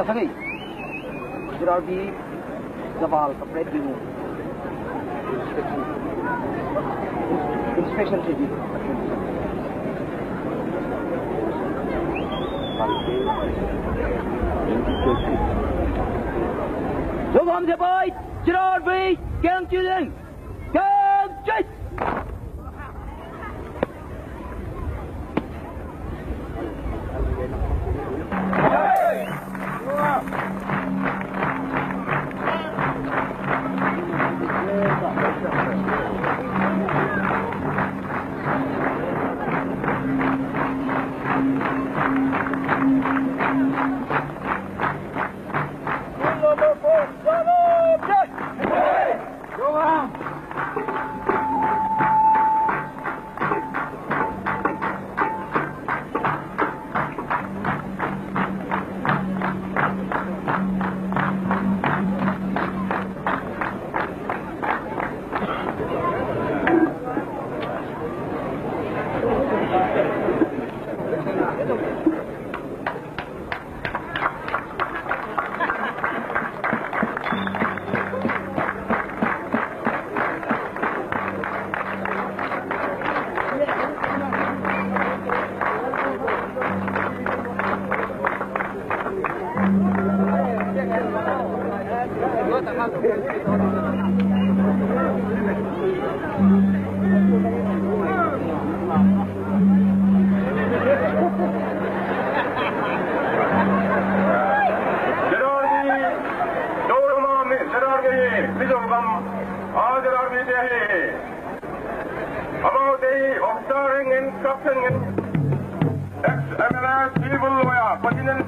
Kasangay. Gerard B. Zaval, Kapred mo. Inspection. Inspection city. Welcome the boy, Gerard B. Gang Children. Gang Children. About the observing and captain ex-MLA civil lawyer, President